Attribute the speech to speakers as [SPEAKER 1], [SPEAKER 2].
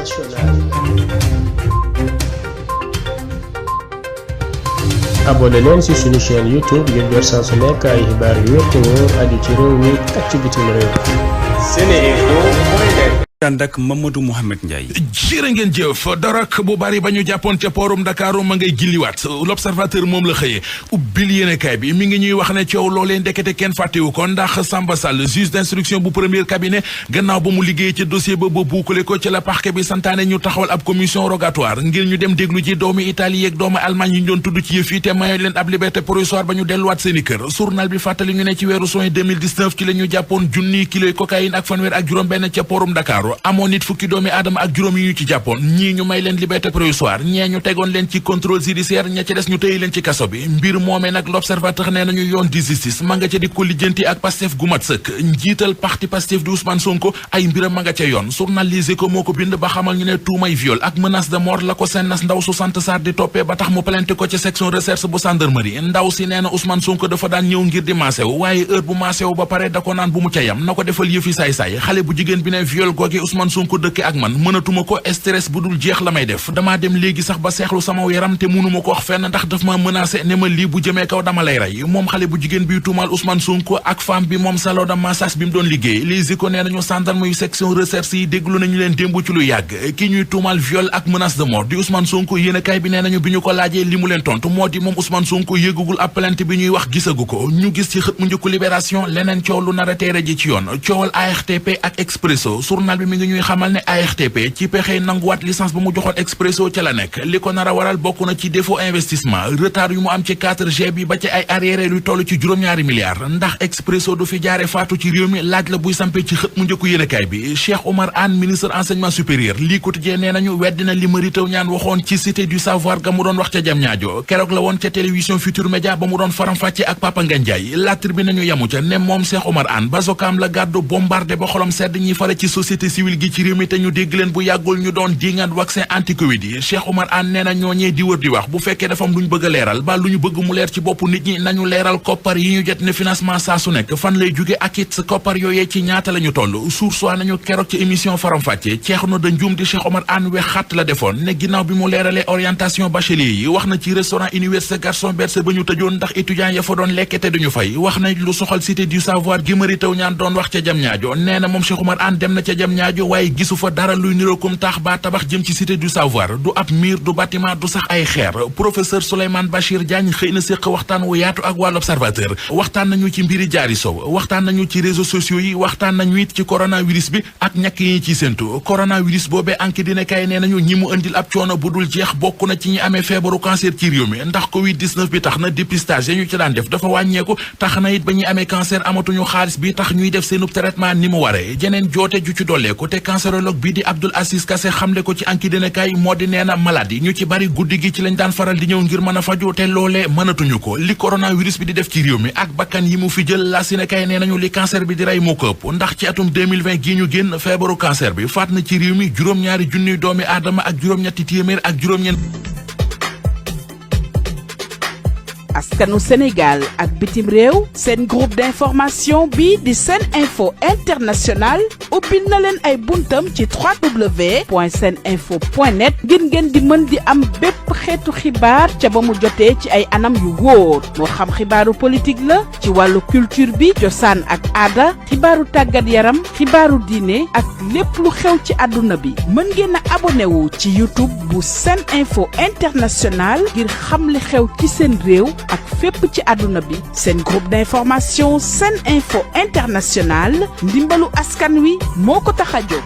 [SPEAKER 1] internationale. abonné leen ci suñu chaîne YouTube ngir jot saa su nekk ay xibaar yu wér te wóor aju ci réew mi ak ci bitim réew. Seneinfo.net
[SPEAKER 2] ànd ak Mamadou Mouhamed Ndiaye.
[SPEAKER 3] jërë ngeen jëf darak bu bari ba ñu jàppoon ca poorum Dakar ma ngay gilliwaat l'observateur moom la xëyee ubbil yéenekaay bi mi ngi ñuy wax ne coow loolee ndekete kenn fàttewu ko ndax Samba Sall juge d'instruction bu premier cabinet gannaaw ba mu liggéey ci dossier ba buukale ko ci la parquet bi santaane ñu taxawal ab commission rogatoire ngir ñu dem déglu ji doomi Italie yeeg doomi Allemagne yi ñu doon tudd ci yëf yi te mayoon leen ab liberté provisoire ba ñu delluwaat seeni kër journal bi fàttali ñu ne ci weeru juin 2019 ci la ñu jàppoon junni kiloy cocaïne ak fanweer ak juróom benn ca poorum Dakar amoon nit fukki doomi aadama ak juróom yi ñu ci jàppoon ñii ñu may leen liberté provisoire ñee ñu tegoon leen ci contrôle judiciaire ña ca des ñu tëye leen ci kaso bi mbir moomee nag l'observateur nee nañu yoon di justice ma nga ca di ko lijjanti ak Pastef gu mat sëkk njiital parti Pastef di Ousmane Sonko ay mbiram ma nga ca yoon journalisé ko moo ko bind ba xamal ñu ne tuumay viol ak menace de mort la ko seen nas ndaw su sant Sarr di toppee ba tax mu plainte ko ci section recherche bu gendarmerie ndaw si nee na Ousmane Sonko dafa daan ñëw ngir di maasew waaye heure bu maasew ba pare da ko naan bu mu ca yam na ko defal yëfi saay-saay xale bu jigéen bi ne viol googe Ousmane Sonko dëkke ak man mënatuma ko stress bu dul jeex la may def damaa dem léegi sax ba seexlu sama yaram te mënuma ko wax fenn ndax daf ma menacé ne ma lii bu jëmee kaw dama lay rey moom xale bu jigéen bi tuumaal Ousmane Sonko ak femme bi moom salon de massage bi mu doon liggéey Les Échos nee nañu gendarme yu section recherche yi déglu nañu leen démb ci lu yàgg ki ñuy tuumaal viol ak menace de mort di Ousmane Sonko yéenekaay bi nee nañu bi ñu ko laajee li mu leen tontu moo di moom Ousmane Sonko yëgugul ab plainte bi ñuy wax gisagu ko ñu gis ci xët mu njëkku Libération leneen coow lu nar a teere ji ci yoon coowal ARTP ak Expresso journal bi mi ngi ñuy xamal ne ARTP ci pexey nanguwaat licence ba mu joxoon Expresso ca la nekk li ko nar a waral bokk na ci défaut investissement retard yu mu am ci 4G bi ba ci ay arriéré lu toll ci juróom-ñaari milliards ndax Expresso du fi jaare faatu ci réew mi laaj la buy sampee ci xët mu njëkku yéenekaay bi Cheikh Oumar Anne ministre enseignement supérieur lii quotidien nee nañu weddina li Mary Teuw Niane waxoon ci cité du savoir ga mu doon wax ca Diamniadio keroog la woon ca télévision Futurs Médias ba mu doon faram-fàcce ak Papa Ngagne Ndiaye La Tribune nañu yamu ca ne moom Cheikh Oumar Anne bazookaam la gàddu bombardé ba xolam sedd ñi fare ci société civile gi ci réew mi te ñu dégg leen bu yàggul ñu doon dingat vaccin anti-covid yi Cheikh Oumar Anne nee na ñooñee di wër di wax bu fekkee dafa am lu ñu bëgg a leeral ba lu ñu bëgg mu leer ci bopp nit ñi nañu leeral koppar yi ñu jot ne financement saa su nekk fan lay jóge ak it koppar yooyee ci ñaata la ñu toll source waa nañu keroog ci émission faram-fàcce Ceerno da Njuum di Cheikh Oumar Anne we xat la defoon ne ginnaaw bi mu leeralee orientation bachelier yi wax na ci restaurant université Gaston Berger ba ñu tëjoon ndax étudiants ya fa doon lekke te duñu fay wax na lu soxal cité du savoir gi Mary Teuw Niane doon wax ca Diamniadio nee na moom Cheikh Oumar Anne dem na ca Diamniadio waaye gisu fa dara luy nirookum taax ba tabax jëm ci cité du savoir du ab mur du bâtiment du sax ay xeer professeur Souleymane Bachir Diagne xëy na séq waxtaan wu yaatu ak waa l'Observateur waxtaan nañu ci mbiri Diary Sow waxtaan nañu ci réseaux sociaux yi waxtaan nañu it ci coronavirus bi ak ñàkk yi ciy séntu coronavirus boobee enquête dina kay nee nañu ñi mu indil ab coono bu dul jeex bokk na ci ñi amee feebaru cancer ci réew mi ndax covid 19 bi tax na dépistage ya ñu ci daan def dafa wàññeeku tax na it ba ñuy amee cancer amatuñu xaalis bi tax ñuy def seenub traitement ni mu waree jeneen joote ju ci dolleeku te cancérologue bi di Abdoul Aziz Kassé xamle ko ci enquête dina kay moo di nee na malade ñu ci bari guddi gi ci lañ daan faral di ñëw ngir mën a faju te loolee mënatuñu ko li coronavirus bi di def ci réew mi ak bakkan yi mu fi jël la si ne kay nee nañu li cancer bi di rey moo ko ëpp ndax ci atum 2020 gii ñu génn feebaru cancer bi faat na ci réew mi juróom-ñaari junniy doomi aadama ak juróom-ñetti téeméer ak juróom-ñeent
[SPEAKER 4] askanu Sénégal ak bitim réew seen groupe d'information bi di Seneinfo International ubbil na leen ay buntam ci www.seninfo.net ngir ngeen di mën di am bépp xeetu xibaar ca ba mu jotee ci ay anam yu wóor moo xam xibaaru politique la ci wàllu culture bi cosaan ak aada xibaaru tàggat yaram xibaaru diine ak lépp lu xew ci àdduna bi mën ngeen a abonné wu ci YouTube bu Seneinfo International ngir xam li xew ci seen réew ak fépp ci àdduna bi seen groupe d'information Seneinfo International ndimbalu askan wi moo ko tax a jóg